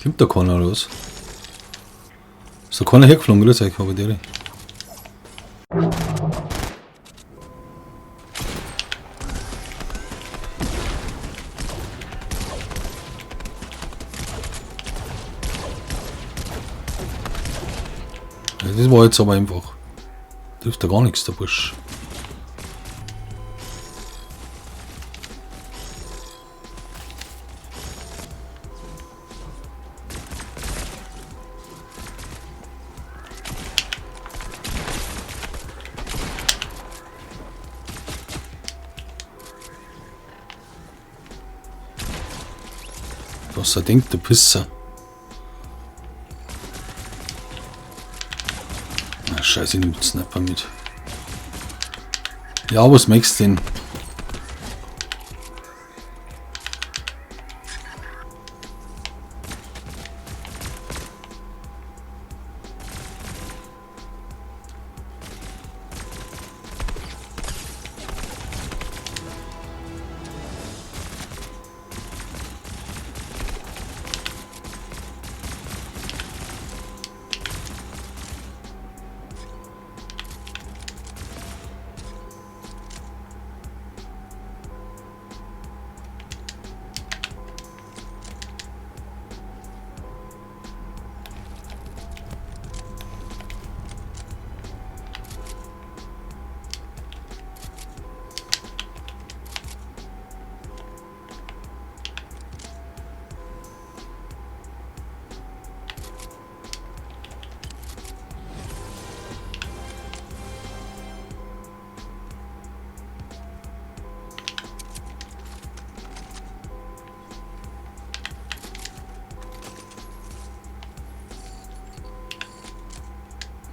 Kommt da keiner oder was? Ist da keiner hergeflogen, grüß euch, habe die. Ja, das war jetzt aber einfach. Trifft da gar nichts, der Bursch. Was er denkt, der Pisser. Na, scheiße, ich nehme den Sniper mit. Ja, was möchtest du denn?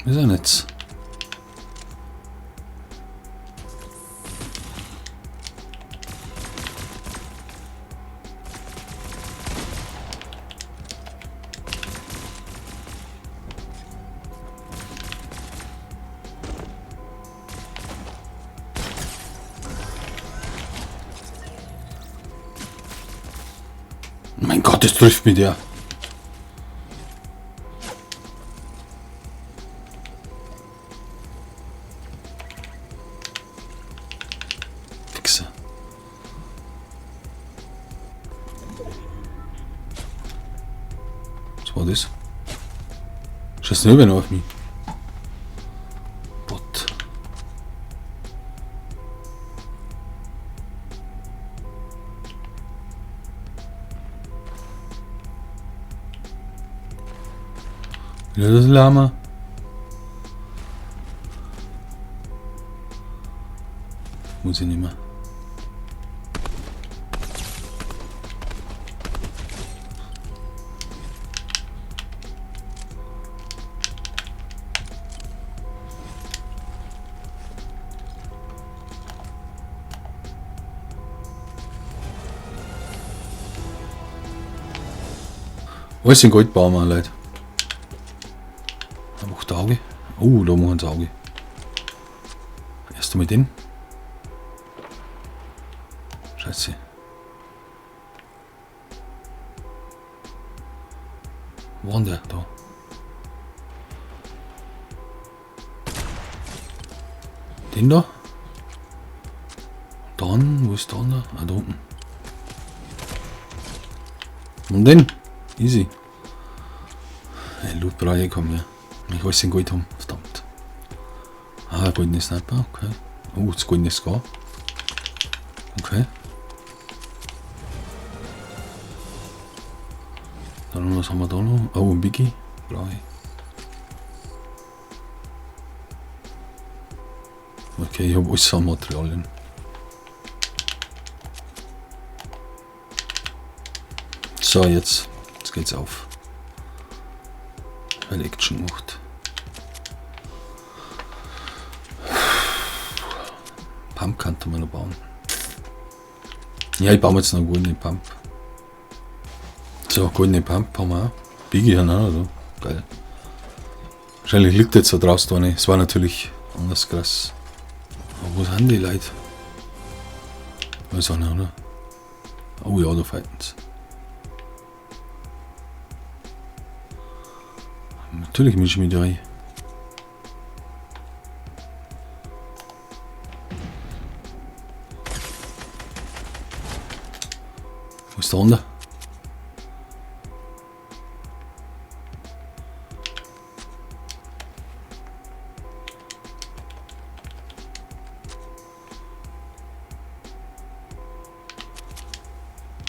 Ist ja nichts. Mein Gott, das trifft mich der. Wichser. Was war das? Scheiß nicht mehr auf mich. Bot. Ja, das Lama. Muss ich nicht mehr. Alles in Gold bauen wir, Leute. Da macht der Auge. Oh, da machen sie Auge. Erst einmal den. Scheiße. Wo war denn der? Da. Den da. Dann, wo ist der andere? Ah, da unten. Und den. Easy. Hey, Loot brauche ich kaum mehr. Ich weiß den Gold haben. Verdammt. Ah, goldene Sniper, okay. Oh, das goldene Scar. Okay. Dann, was haben wir da noch? Oh, ein Biggie. Brauche ich. Okay, ich hab alles an Materialien. So, jetzt. Jetzt geht's auf. Weil Action macht. Pump könnte man noch bauen. Ja, ich baue mir jetzt noch einen goldenen Pump. So, goldene Pump haben wir auch. Biggie haben wir auch noch, da. Geil. Wahrscheinlich liegt jetzt da draußen eine. Es war natürlich anders krass. Aber wo sind die Leute? Da ist einer, oder? Oh ja, da fighten sie. Natürlich mische ich mich da rein. Wo ist der andere?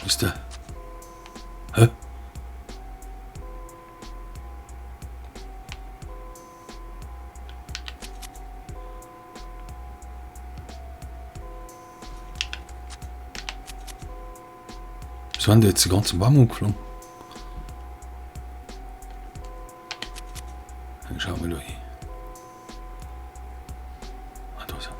Wo ist der? Hä? Wieso haben die jetzt die ganzen Baum umgeflogen? Dann schauen wir da hin. Ah, da ist er.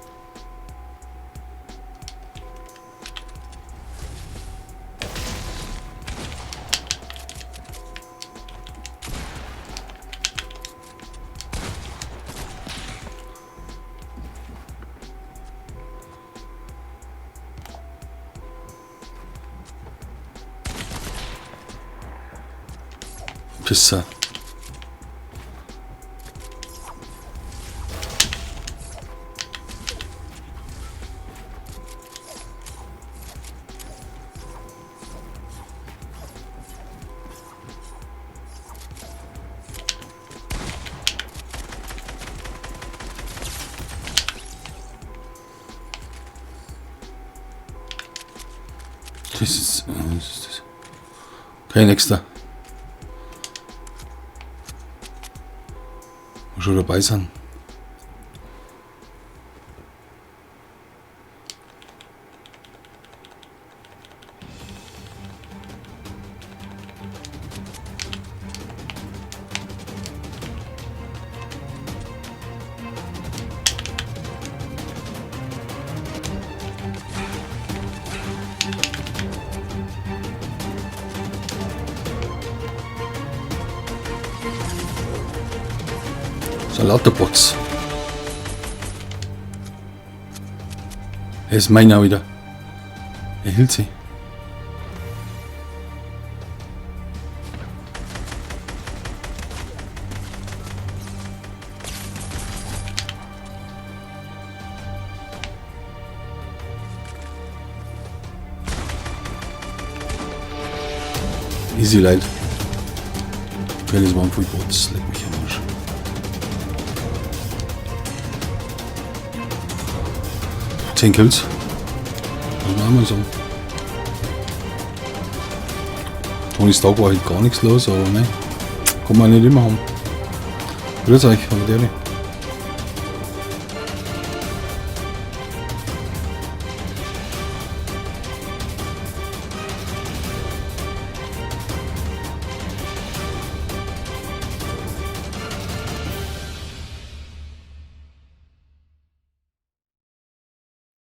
Pisser. Das ist, was ist das? Okay, nächster. Muss schon dabei sein. So lauter Bots. Er ist meiner wieder. Er hielt sie. Easy, Leute. Okay, das waren voll Bots. Leck mich am Arsch. 10 Kills. Muss man auch mal sagen. Tony Stark war halt gar nichts los, aber ne. Kann man nicht immer haben. Grüß euch, hallo.